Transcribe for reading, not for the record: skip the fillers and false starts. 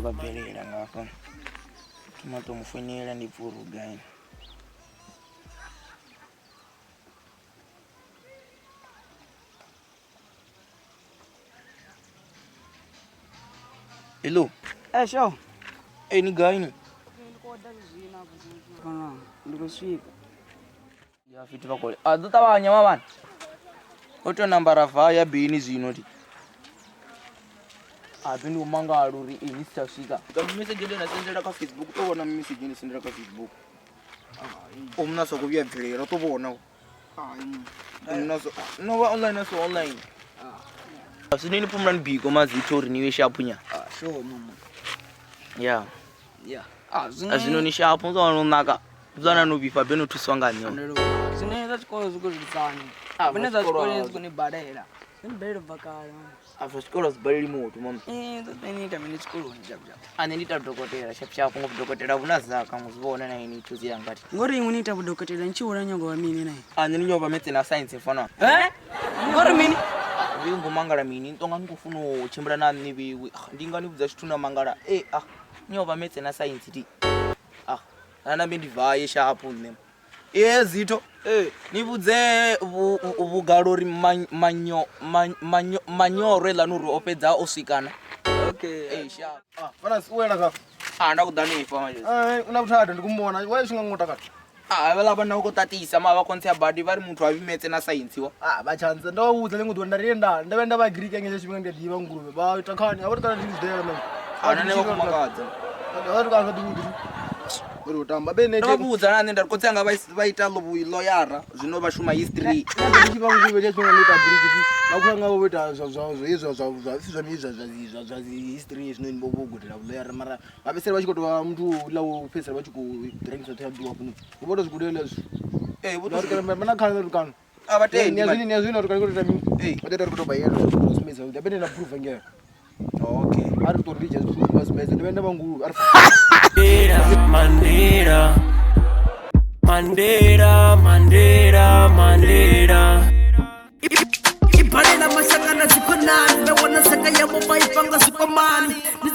vha bvelela ngafha. Thoma to mu foinela ndi pfha uri u gai. Hello. Eh, sho. Eh, ni gai ni? Ndi khou swika. Ya fiti vha kole. A ḓo ṱavhanya mavhana. O tou nambara va ya bini zwino ti. A ḓo ndi u mangala uri ini si tsha swika. Nga message ndo na sendela kha Facebook, to vhona message ndo sendela kha Facebook. O mna soko vhuya bvelela to vhona. Mna so no vha online so online. Zwino ini phumulani biko mazitho uri niwe shapu nya. Ah, sure mama. Yeah. Yeah. Ah, zwine A zwino ni shapu zwa no naka. Zwa no vhifha beno thuswa nga nṋe. Zwine zwa tshikolo zwi khou lisani. Ah, Zwine zwa zwa tshikolo tshikolo a- zwi khou ni badela. Zwi ni badela ubva kale. Man. Afha tshikolo zwi baleli muthu mama. Eh, ḓo ni ita mini tshikoloni shapu shapu. A nṋe ndi ita dokotela shapu shapu ngo dokotela vhuna zaka ngo zwi vhona na ini thusi yanga thi. Ngori iṅwe ni ita vhudokotela ni tshi hula nyago wa mini naye? A nṋe ni nyova metse na science fana. Eh? Ngori mini? Vhe ngo mangala mini tonga ni khou funa u tshimbila na nṋe vhewe. Ah, Ndi nga ni vhudza tshithu na mangala. Eh ah nyova metse na science ti. Ah, na nambe ndi vaye shapu nṋe. Eh zitho. Eh, Ni vhudze vhugalo uri manyoro eḽa uri o fhedza o swikana. okay. Eh shapu. Ah, fana si wela ka. Ah nda kuḓa ni fa manje. Eh, una vhuthada ndi kumubona. Wa tshi nga ngo takala. Ah vhala vhana u khou ṱaṱisa ma vha khontsea badi vha ri muthu a vhimetse na science wa. Ah, vha tshanza ndo vhudza ḽiṅwe ḓuvha nda ri nda nda vha nda vha Greek ngezwe tshifhinga ndi a ḓivha nguluvhe. Vha ita khani, a vha ri kana ndi zidela manje. Ah, na nṋe vha khou makadza. Vha ri kana ḓi uri u tamba be ne Ndo vha vhudza na nṋe nda ri khotsi anga vha ita loyara zwino vha shuma history. Ndi tshi vha nguluvhe tsha tshifhinga ndo ita Greek. Vha khou nga vho ita zwa zwa zwa zwa zwa zwa zwa zwa zwa zwa zwa history zwino vho vho gudela vhuloyara mara vha fhedzisela vha tshi khou tou vha muthu ḽa u fhedzisela vha tshi khou rengisa ṱhoya ḓuvha hafhanoni. Vho to zwi gudela hezwi. Eh vho Vha ri kana vha na khani ri kana. a vha tendi. Ni zwino ni zwino ri kana ita mini? Eh. Vha ḓo ita ri khou tou bayela zwi sumbedza uri abe na proof ngeo. Okay. A ri to ri just proof vha sumbedza ndi vhenda vhangulu a ri Mandela, Mandela, Mandela, Mandela. Ibalela mashaka na dzikhonani vha wana saka yavho vha i panga zwikwamani.